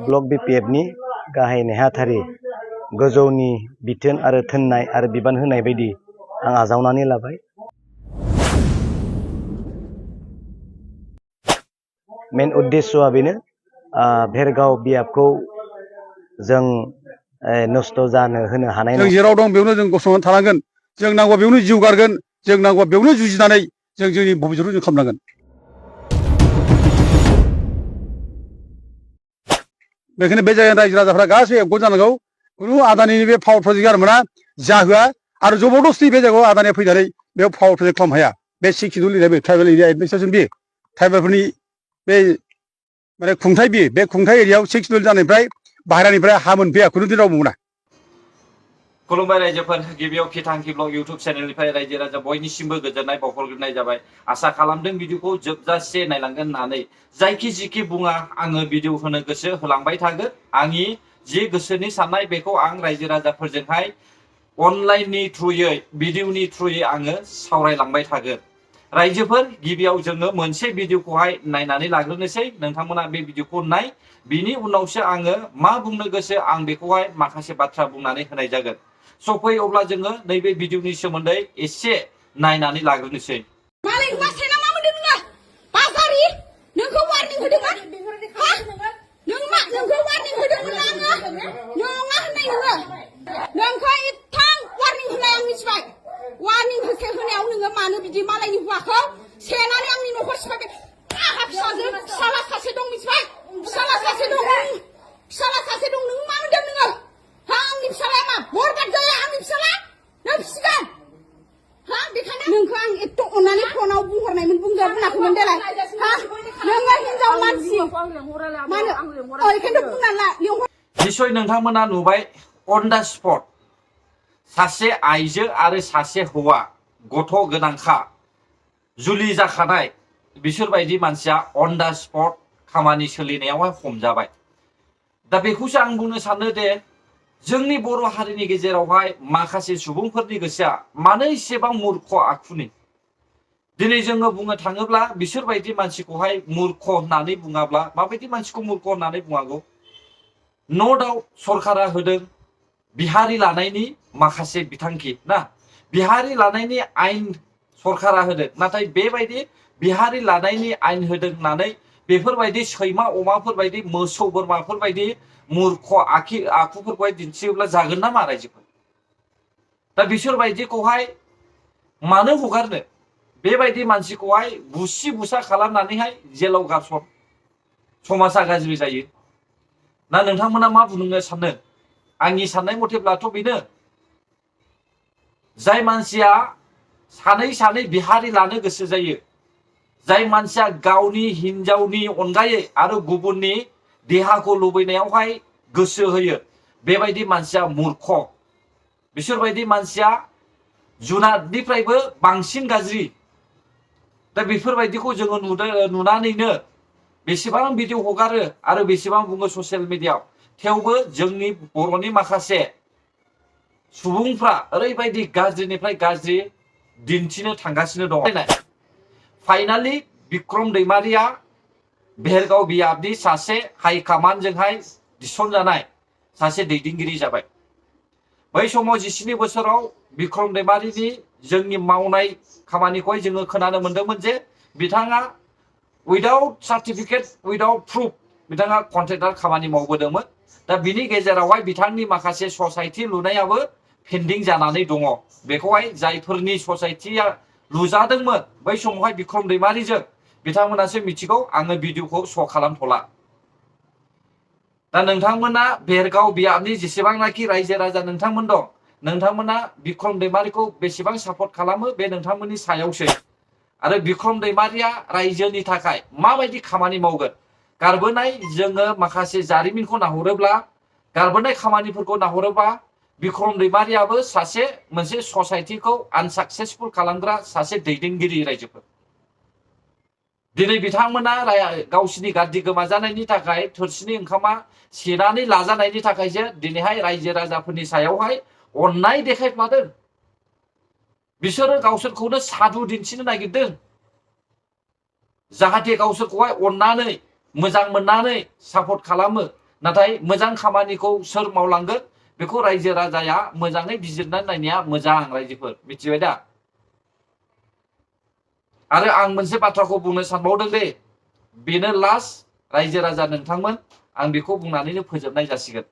Block BPFनि गाहाय नेहाथारि गोजौनि बिथोन आरो थोननाय आरो बिबान होनाय बायदि आं आजावनानै लाबाय। मेन उद्देश्यआ बेनो भेरगाव बियाबखौ जों नष्ट जानो होनो हानाय नङा। जों जेराव दं बेयावनो जों गसंनानै थानांगोन। जों नांगौबा बेयावनो जिउ गारगोन। जों नांगौबा बेयावनो जुजिनानै जों जोंनि भबिष्यतखौ जों खालामनांगोन। बेखायनो बे जायगानि रायजो राजाफ्रा गासैबो एकगट जानांगौ। खुनु आदानिनि बे पावार प्रजेक्ट आरो मोना जाहोआ आरो जबरदस्ति बे जायगायाव आदानिया फैनानै बेयाव पावार प्रजेक्ट खालामनो हाया। बे 6 शिड्युल लिरनाय बे ट्राइबेल एरिया एडमिनिस्ट्रेसन बे ट्राइबेलफोरनि बे माने खुंथाय बे खुंथाय एरियायाव 6 शिड्युल जानायनिफ्राय बाहेरानिफ्राय हा मोनफैया खुनु दिन रावबो मोना। खुलुमबाय रायजोफोर, गिबियाव खिथांखि ब्लग इउटुब चेनेलनिफ्राय रायजो राजा बयनिसिमबो गोजोननाय बावहरग्रोनाय जाबाय। आसा खालामदों भिडिअखौ जोबजासे नायलांगोन होननानै। जायखि जिखि बुङा आङो भिडिअ होनो गोसो होलांबाय थागोन। आंनि जि गोसोनि साननाय बेखौ आं रायजो राजाफोरजोंहाय अनलाइननि थ्रुयै भिडिअनि थ्रुयै आङो सावरायलांबाय थागोन। रायजोफोर, गिबियाव जोङो मोनसे भिडिअखौहाय नायनानै लाग्रोनोसै। नोंथांमोना बे भिडिअखौ नाय, बिनि उनावसो आङो मा बुंनो गोसो आं बेखौहाय माखासे बाथ्रा बुंनानै होनाय जागोन। सफै अब्ला जोङो नैबे भिडिअनि सोमोन्दै एसे नायनानै लाग्रोनोसै। मालायनि बासायना मा मोनदों नोङो? बाजारि नोंखौ वार्निं होदोंमोन? हा? नोंखौ वार्निं होदोंमोन ना आङो? नङा होननाय नोङो। नोंखौ एथां वार्निं होनाय आं मिथिबाय। वार्निं होनायाव नोङो मानो बिदि मालायनि हौवाखौ सेनानै आंनि न'खर सिफायबाय? आंहा फिसाला सासे दं मिथिबाय? फिसाला सासे दं। फिसाला सासे दं। नों मा मोनदों नोङो? हा? आंनि फिसालाया मा बरबाद जाया? आंनि फिसाला नों फिसिगोन। हा? बेखायनो नोंखौ आं एथ' अननानै फनाव बुंहरनायमोन बुङाखैमोन देलाय। हा? नोङो हिनजाव मानसि मानो ओंखायनोथ' बुंना ला लिंहर। निश्चय नोंथांमोना नुबाय अन दा स्पट सासे आइजो आरो सासे हौवा गथ' गोनांखा जुलि जाखानाय बिसोरबायदि मानसिया अन दा स्पट खामानि सोलिनायावहाय हमजाबाय। दा बेखौसो आं बुंनो सानो दे जोंनि बर' हारिनि गेजेरावहाय माखासे सुबुंफोरनि गोसोआ मानो एसेबां मूर्ख आखुनि। दिनै जोङो बुंनो थाङोब्ला बिसोरबायदि मानसिखौहाय मूर्ख होननानै बुङाब्ला माबायदि मानसिखौ मूर्ख होननानै बुङांगौ? नो डाउट सरकारा होदों बिहारि लानायनि माखासे बिथांखि ना, बिहारि लानायनि आइन सरकारा होदों। नाथाय बेबायदि बिहारि लानायनि आइन होदों होननानै बेफोरबायदि सैमा अमाफोरबायदि मोसौ बोरमाफोरबायदि मूर्ख आखुफोरखौहाय दिन्थियोब्ला जागोन नामा रायजोफोर? दा बिसोरबायदिखौहाय मानो हगारनो? बेबायदि मानसिखौहाय बुसि बुसा खालामनानैहाय जेलाव गारसन। समाजा गाज्रि जायो ना नोंथांमोना मा बुंनो सानो? आंनि साननाय मथेब्लाथ' बेनो, जाय मानसिया सानै बिहारि लानो गोसो जायो, जाय मानसिया गावनि हिनजावनि अनगायै आरो गुबुननि देहाखौ लुबैनायावहाय गोसो होयो, बेबायदि मानसिया मूर्ख। बिसोरबायदि मानसिया जुनादनिफ्रायबो बांसिन गाज्रि। दा बेफोरबायदिखौ जोङो नुनानैनो बेसेबां भिडिअ हगारो आरो बेसेबां बुङो ससियेल मिडियाआव। थेवबो जोंनि बर'नि माखासे सुबुंफ्रा ओरैबायदि गाज्रिनिफ्राय गाज्रि दिन्थिनो थांगासिनो दङ। फाइनालि बिक्रम दैमारिया भेरगाव बियाबनि सासे हाइ कामान्डजोंहाय थिसनजानाय सासे दैदेनगिरि जाबाय। बै समाव 17 बोसोराव बिक्रम दैमारिनि जोंनि मावनाय खामानिखौहाय जोङो खोनानो मोनदोंमोन जे बिथाङा उइदाउट सार्टिफिकेट उइदाउट प्रुफ बिथाङा कन्ट्रेक्टर खामानि मावबोदोंमोन। दा बिनि गेजेरावहाय बिथांनि माखासे ससाइटि लुनायाबो पेन्डिं जानानै दङ। बेखौहाय जायफोरनि ससाइटिया लुजादोंमोन बै समावहाय बिक्रम दैमारिजों बिथांमोनासो मिथिगौ। आङो भिडिअखौ श' खालामथ'ला। दा नोंथांमोना भेरगाव बियाबनि जेसेबांनाखि रायजो राजा नोंथांमोन दं, नोंथांमोना बिक्रम दैमारिखौ बेसेबां सापर्ट खालामो बे नोंथांमोननि सायावसो। आरो बिक्रम दैमारिया रायजोनि थाखाय माबायदि खामानि मावगोन? गारबोनाय जोङो माखासे जारिमिनखौ नाहरोब्ला, गारबोनाय खामानिफोरखौ नाहरोब्ला बिक्रम दैमारियाबो सासे मोनसे ससाइटिखौ आनसाक्सेसफुल खालामग्रा सासे दैदेनगिरि रायजोफोर। दिनै बिथांमोना गावसिनि गाद्दि गोमाजानायनि थाखाय थोरसिनि ओंखामा सेनानै लाजानायनि थाखायसो दिनैहाय रायजो राजाफोरनि सायावहाय अननाय देखायफ्लादों। बिसोरो गावसोरखौनो साधु दिन्थिनो नागिरदों, जाहाथे गावसोरखौहाय अननानै मोजां मोननानै सापर्ट खालामो। नाथाय मोजां खामानिखौ सोर मावलांगोन बेखौ रायजो राजाया मोजाङै बिजिरनानै नायनाया मोजां रायजोफोर मिथिबाय दा आरो आं मोनसे बाथ्राखौ बुंनो सानबावदों दे बेनो लास्ट रायजो राजा नोंथांमोन आं बेखौ बुंनानैनो फोजोबनाय जासिगोन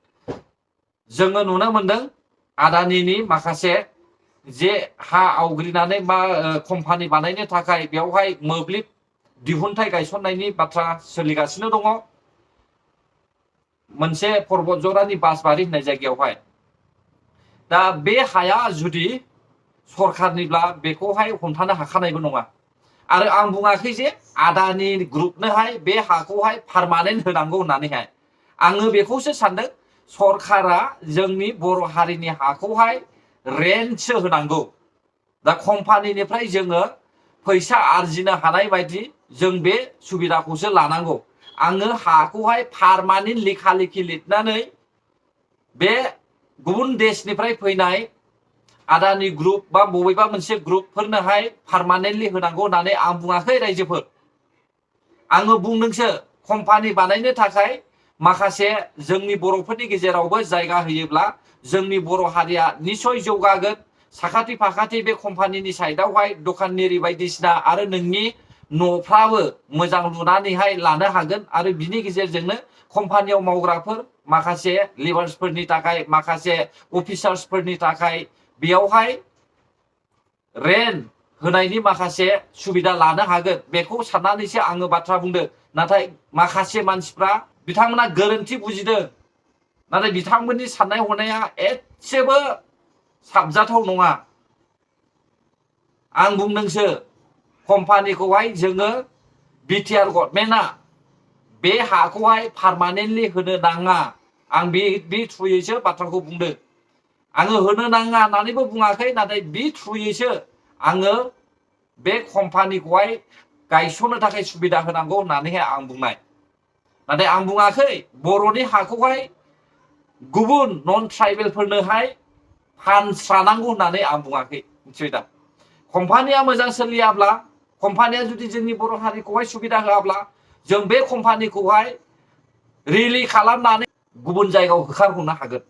जोङो नुनो मोनदों आदानिनि माखासे जे हा आवग्रिनानै मा कम्पानि बानायनो थाखाय बेवहाय मोब्लिब दिहुनथाय गायसननायनि बाथ्रा सोलिगासिनो दङ मोनसे पर्बतजरानि बासबारि होननाय जायगायावहाय दा बे हाया जुदि सरखारनिब्ला बेखौहाय हमथानो हाखानायबो नङा आरो आं बुङाखै जे आदानि ग्रुपनोहाय बे हाखौहाय पारमानेन्ट होनांगौ होननानैहाय आङो बेखौसो सानदों सरखारा जोंनि बर' हारिनि हाखौहाय रेन्टसो होनांगौ दा कम्पानिनिफ्राय जोङो फैसा आरजिनो हानाय बायदि जों बे सुबिदाखौसो लानांगौ आङो हाखौहाय पारमानेन्ट लेखा लेखि लिरनानै बे गुबुन देशनिफ्राय फैनाय आदानि ग्रुप बा बबेबा मोनसे ग्रुपफोरनोहाय पारमानेन्टलि होनांगौ होननानै आं बुङाखै रायजोफोर आङो बुंदोंसो कम्पानि बानायनो थाखाय माखासे जोंनि बर'फोरनि गेजेरावबो जायगा होयोब्ला जोंनि बर' हारिया निसय जौगागोन साखाथि फाखाथि बे कम्पानिनि साइडआवहाय दखाननि बायदिसिना आरो नोंनि न'फ्राबो मोजां लुनानैहाय लानो हागोन आरो बिनि गेजेरजोंनो कम्पानियाव मावग्राफोर माखासे लेबार्सफोरनि थाखाय माखासे अफिसार्सफोरनि थाखाय बेयावहाय रेन्ट होनायनि माखासे सुबिदा लानो हागोन बेखौ साननानैसो आङो बाथ्रा बुंदों नाथाय माखासे मानसिफ्रा बिथांमोना गोरोन्थि बुजिदों नाथाय बिथांमोननि साननाय हनाया एसेबो साबजाथाव नङा आं बुंदोंसो कम्पानिखौहाय जोङो बिटिआर गभर्नमेन्टआ बे हाखौहाय पारमानेन्टलि होनो नाङा आं बे थ्रुयैसो बाथ्राखौ बुंदों आङो होनो नाङा होननानैबो बुङाखै नाथाय बे थ्रुयैसो आङो बे कम्पानिखौहाय गायसननो थाखाय सुबिदा होनांगौ होननानैहाय आं बुंनाय नाथाय आं बुङाखै बर'नि हाखौहाय गुबुन नन ट्राइबेलफोरनोहाय फानस्रानांगौ होननानै आं बुङाखै मिथिबाय दा कम्पानिया मोजां सोलियाब्ला कम्पानिया जुदि जोंनि बर' हारिखौहाय सुबिदा होआब्ला जों बे कम्पानिखौहाय रिलि खालामनानै गुबुन जायगायाव होखारहरनो हागोन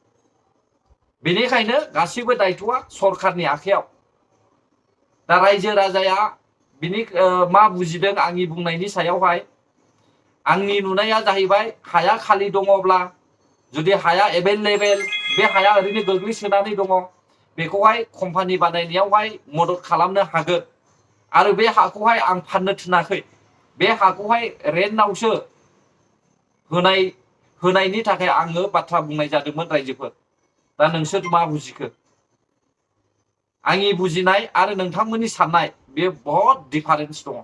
बेनिखायनो गासैबो दायथ'आ सरखारनि आखायाव दा रायजो राजाया बिनि मा बुजिदों आंनि बुंनायनि सायावहाय आंनि नुनाया जाहैबाय हाया खालि दङब्ला जुदि हाया एभेलेबेल बे हाया ओरैनो गोग्लैसोनानै दङ बेखौहाय कम्पानि बानायनायावहाय मदद खालामनो हागोन आरो बे हाखौहाय आं फाननो थिनाखै बे हाखौहाय रेन्टआवसो होनायनि थाखाय आङो बाथ्रा बुंनाय जादोंमोन रायजोफोर दा नोंसोर मा बुजिखो आंनि बुजिनाय आरो नोंथांमोननि साननाय बे बहुत डिफारेन्स दङ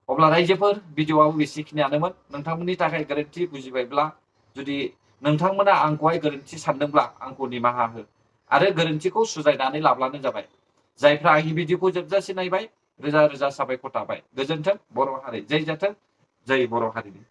अब्ला रायजोफोर भिडिअआव एसेखिनियानोमोन नोंथांमोननि थाखाय गोरोन्थि बुजिबायब्ला जुदि नोंथांमोना आंखौहाय गोरोन्थि सानदोंब्ला आंखौ निमाहा हो आरो गोरोन्थिखौ सुद्रायनानै लाब्लानो जाबाय जायफ्रा आंनि भिडिअखौ जोबजासे नायबाय रोजा रोजा साबायखर थाबाय गोजोन्थों बर' हारि जय जाथों जय बर' हारिनि